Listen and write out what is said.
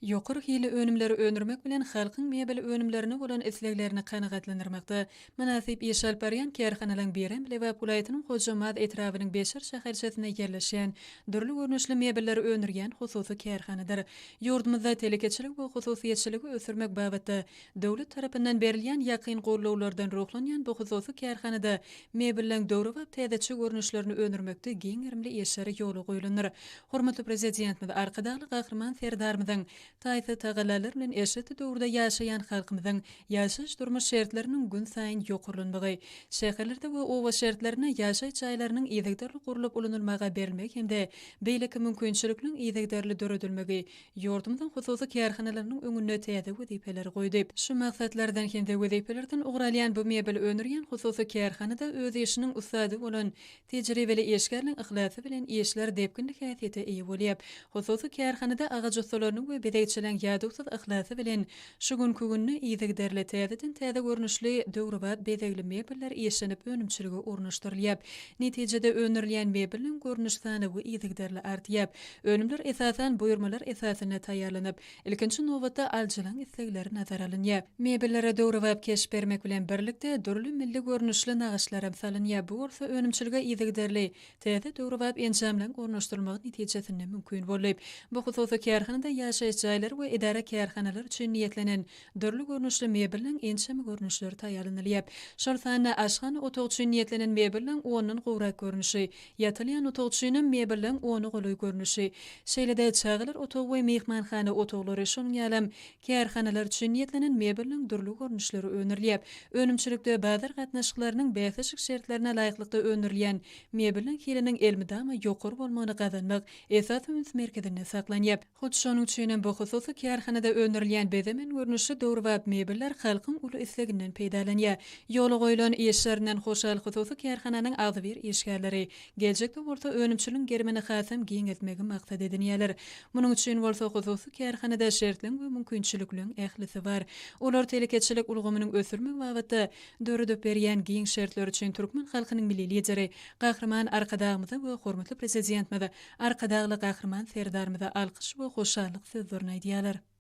Ýokary hilli önümleri öndürmek bilen halkyň mebel önümlerine bolan isleglerini kanagatlandyrmakda mynasyp iş alyp barýan kärhanalaryň birem Lebap welaýatynyň Hojambaz etrabynyň Beşir şäherçesinde ýerleşýän dürli görnüşli mebelleri öndürýän hususy kärhanadyr. Ýurdumyzda telekeçiligi we hususyýetçiligi ösdürmek babatda döwlet tarapyndan berilýän ýakyn gollawlardan ruhlanýan bu hususy kärhanada mebelleň döwrebap täzeçe görnüşlerini öndürmekde giň gerimli işler ýola goýlandyr. Hormatly Prezidentimiz Arkadagly Gahryman Serdarymyzyň taýsyz tagallalary bilen eşretli döwürde ýaşaýan halkymyzyň ýaşaýyş-durmuş şertleriniň günsaýyn ýokarlanmagy, şäherlerde we oba şertlerinde ýaşaýyş jaýlarynyň yzygiderli gurlup ulanylmaga berilmegi hem-de beýleki mümkinçilikleriň yzygiderli döredilmegi ýurdumyzyň hususy kärhanalarynyň öňünde täze wezipeleri goýdy. Şu maksatlardan hem-de wezipelerden ugur alýan bu mebel öndürýän hususy kärhanada öz işiniň ussady bolan Tejribeli işgärleň yhlasy bilen işler depginli häsiýete eýe bolýar. Hususy kärhanada agaç ussalarynyň we bezegçileň ýadawsyz yhlasy bilen şu günki günde yzygiderli täzeden-täze görnüşli döwrebap bezegli mebeller işlenip önümçilige ornaşdyrylýar. Netijede öndürilýän mebelleň görnüş sanawy yzygiderli artýar. Önümler esasan buýurmalar esasynda taýýarlanyp, Ilkinji nobatda alyjylaryň islegleri nazara alynýar. Mebellere döwrebap keşp bermek bilen birlikde, dürli milli görnüşli nagyşlaram salynýar. Bu bolsa önümçilige yzygiderli täze döwrebap enjamlaryň ornaşdyrylmagy netijesinde mümkin boldy. Bu hususy kärhanada ýaşaýyş jaýlary we edara-kärhanalar üçin niýetlenen dürli görnüşli mebelleriň ençeme görnüşleri taýýarlanylýar. Şol sanda aşhana otagy üçin niýetlenen mebelleriň ondan gowrak görnüşi, Ýatylýan otag üçinem mebelleň ona golaý görnüşi, şeýle-de çagalar otagy we myhmanhana otaglary, şonuň ýalam kärhanalar üçin niýetlenen mebelleň dürli görnüşleri öndürilýär. Önümçilikde bazar gatnaşyklarynyň bäsleşik şertlerine laýyklykda öndürilýän mebelleň hiliniň elmydama ýokary bolmagyny gazanmak esasy üns merkezinde saklanýar. Hut şonuň üçinem bu hususy kärhanada öndürilýän bezemen görnüşli döwrebap mebeller halkyň uly isleginden peýdalanýar. Ýola goýlan işlerinden hoşal hususy kärhananyň agzybir işgärleri geljekde bolsa önümçiligiň gerimini hasam giňeltmegi maksat edinýärler. Munuň üçin bolsa hususy kärhanada şertleň we mümkinçilikleň ählisi bar. Olar telekeçilik ulgamynyň ösdürmek babatda döredip berýän giň şertleri üçin türkmen halkynyň Milli Lideri Gahryman Arkadagymyza we hormatly Prezidentimiz Arkadagly Gahryman Serdarymyza alkyş we hoşallyk sözlerini aýdýarlar.